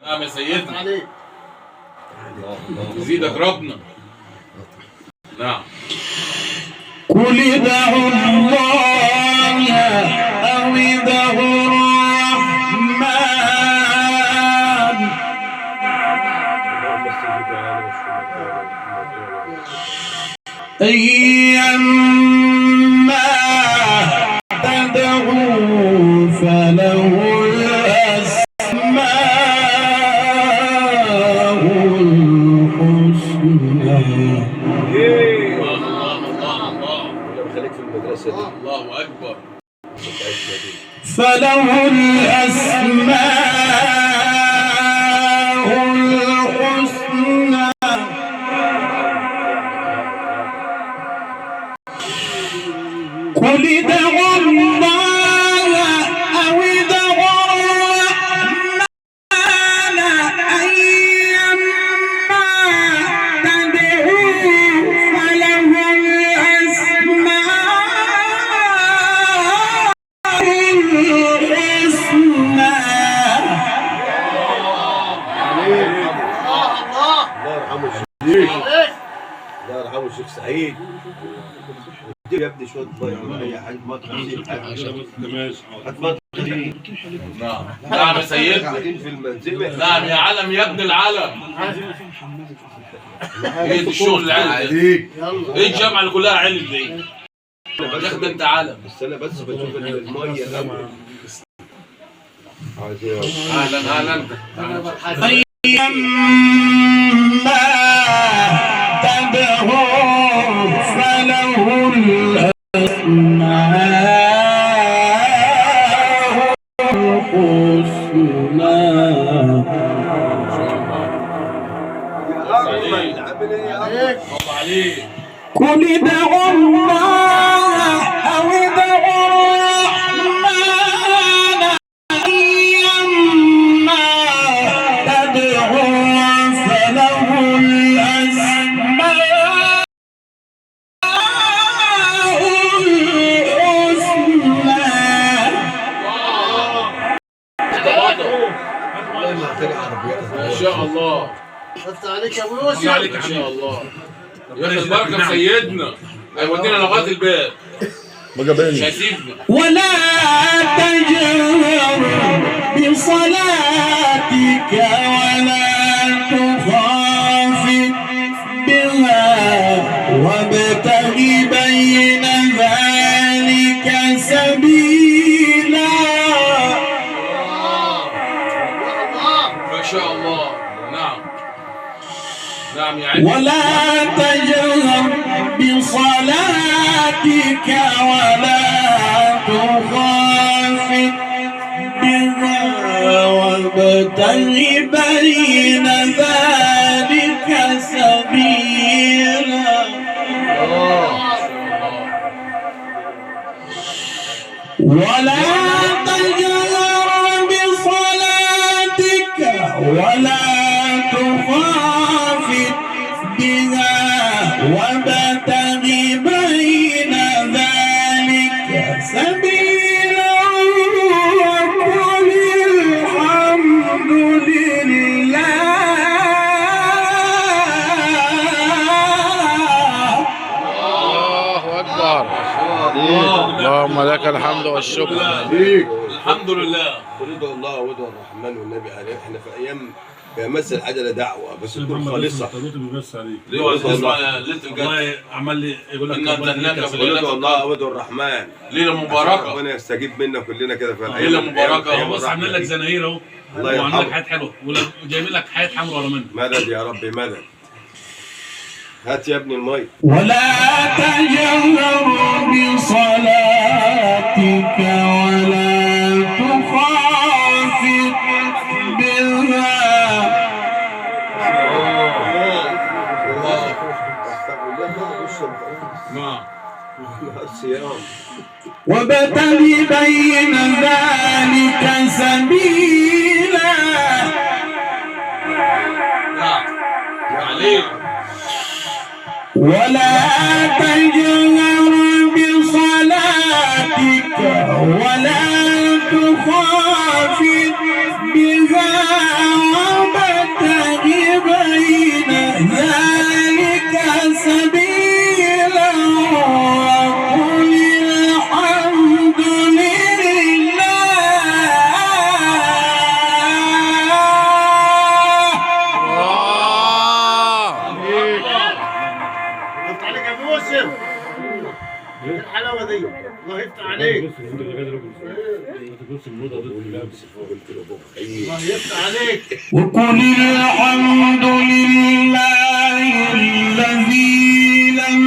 نعم يا سيدنا، يزيدك ربنا. نعم. قل ادعوا الله أو ادعوا الرحمن أيما تدعوا فله الأسماء الحسنى. الله الله الله، خليك في المدرسة دي. الله أكبر. فله الأسماء الحسنى. قل ادعوا الله أو ادعوا الرحمن أيما تدعوا فله الأسماء الحسنى. الله يرحمه الشيخ، الله يرحمه الشيخ سعيد. يا ابني شوية مية ولا اي حاجة، ما تخليش. نعم نعم يا سيدنا، قاعدين في المنزلة. نعم يا علم يا ابن العلم. ايه دي الشغل العلم ده؟ ايه الجامعة اللي كلها علم دي؟ يا اخي ده انت علم. بس انا بس بشوف المية الاول. عايز ايه؟ اهلا اهلا. أيما تدعوا فله الأسماء الحسنى. عامل ايه يا عم؟ الله عليك. قل ادعوا الله أو ادعوا الرحمن أيما تدعوا فله الأسماء الحسنى. والله ما احتاج عربيات. ما شاء الله عليك يا ابو يوسف، عليك ما شاء الله. يا اخي البركة في سيدنا، هيودينا لغاية الباب، مش هيسيبنا. ولا تجهر بصلاتك ولا تخافت بها وابتغ بين ذلك سبيلا. ما شاء الله. نعم نعم يا علم. ولا تجهر بصلاتك ولا تخافت بها وابتغ بين ذلك سبيلا. ولا تجهر بصلاتك ولا تخافت بها وابتغ بين ذلك سبيلا وقل الحمد لله. الله أكبر. اللهم لك الحمد والشكر. الحمد لله. قل ادعوا الله وادعوا الرحمن والنبي عليه. احنا في ايام بيمثل العدله دعوه بس تكون خالصة. بس عليك. ليه اسمع ليلة الجد. والله عمال لي يقول لك إن أنزلناك في قل ادعوا الله وادعوا الرحمن. ليلة مباركة. ربنا يستجيب منا كلنا كده في الايام. ليلة مباركة. أيام بص عاملين لك الرحمة دي. زناهير اهو، الله وعاملين لك يرحمه. حاجات حلوة، وجايبين لك حاجات حمراء ورا منه. مدد يا ربي مدد. هات يا ابني المي. ولا تجهر بصلاتك ولا تخافت بها. نعم. الصيام. وابتغ بين ذلك سبيلا. نعم عليك. ولا تجهر بصلاتك ولا تخافت بها. الله يفتح عليك. الله يفتح عليك. وقل الحمد لله الذي لم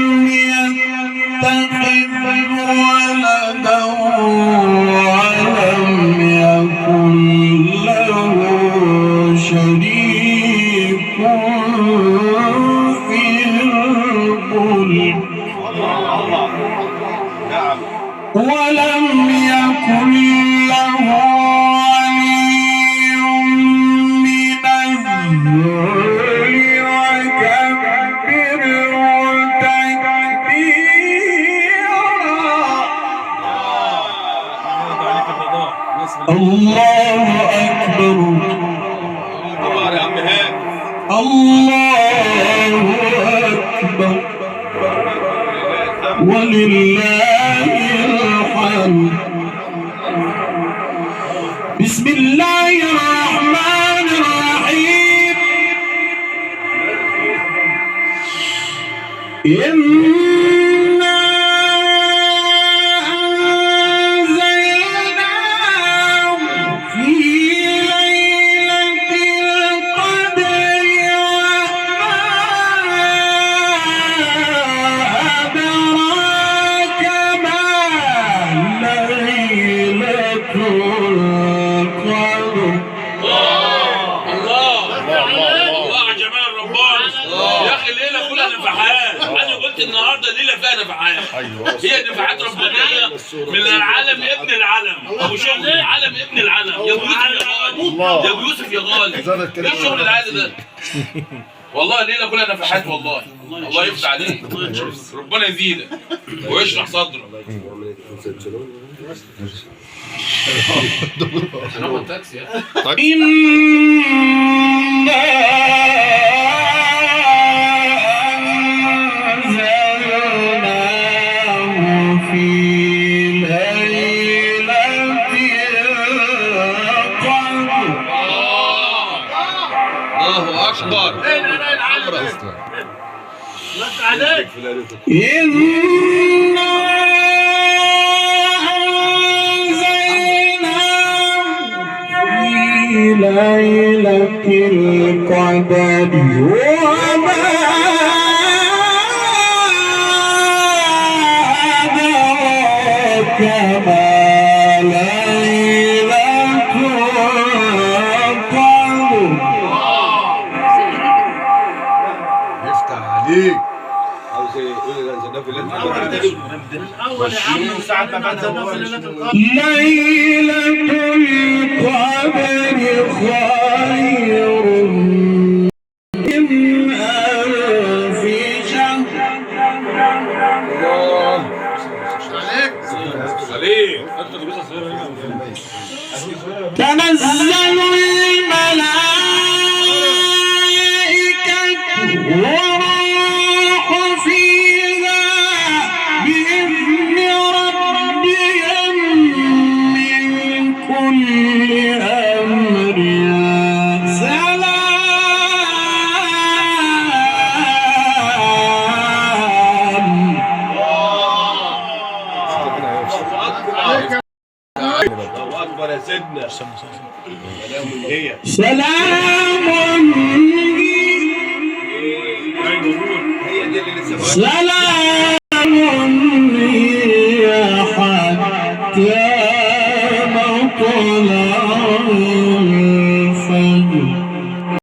يتخذ ولدا ولم يكن له شريك في الملك ولم يكن له ولي من الذل وكبره تكبيرا. الله أكبر. الله أكبر ولله الحمد. بسم الله الرحمن الرحيم. إنا أنزلناه في ليلة القدر وما أدراك ما ليلة القدر. الله الله على جمال الرباني يا اخي. الليلة كلها نفحات. انا قلت النهارده الليلة فيها نفحات. ايوه هي نفحات ربانية من العالم ابن العالم ابو شغل العالم ابن العالم. يا ابو يوسف يا غالي، يا ابو يوسف يا غالي، ايه الشغل العالي ده؟ والله الليلة كلها نفحات والله. الله يفتح عليك، ربنا يزيدك ويشرح صدرك. هناخد تاكسي يا اخي. إنا أنزلناه في ليلة القدر. الله اكبر. الله يفتح عليك. إنا أنزلناه في ليلة القدر وما أدراك ما ليلة القدر. يفتح عليك. عاوز ايه؟ قول لي انزلناه في ليلة القدر. من اول يا عم ساعة ما انزلناه في ليلة القدر. ليلة القدر خير من ألف شهر. عليك. تنزل الملائكة والروح فيها بإذن ربهم من كل أمر. سلام. الله اكبر يا سيدنا. سلام هي. سلام هي دي اللي لسه سلام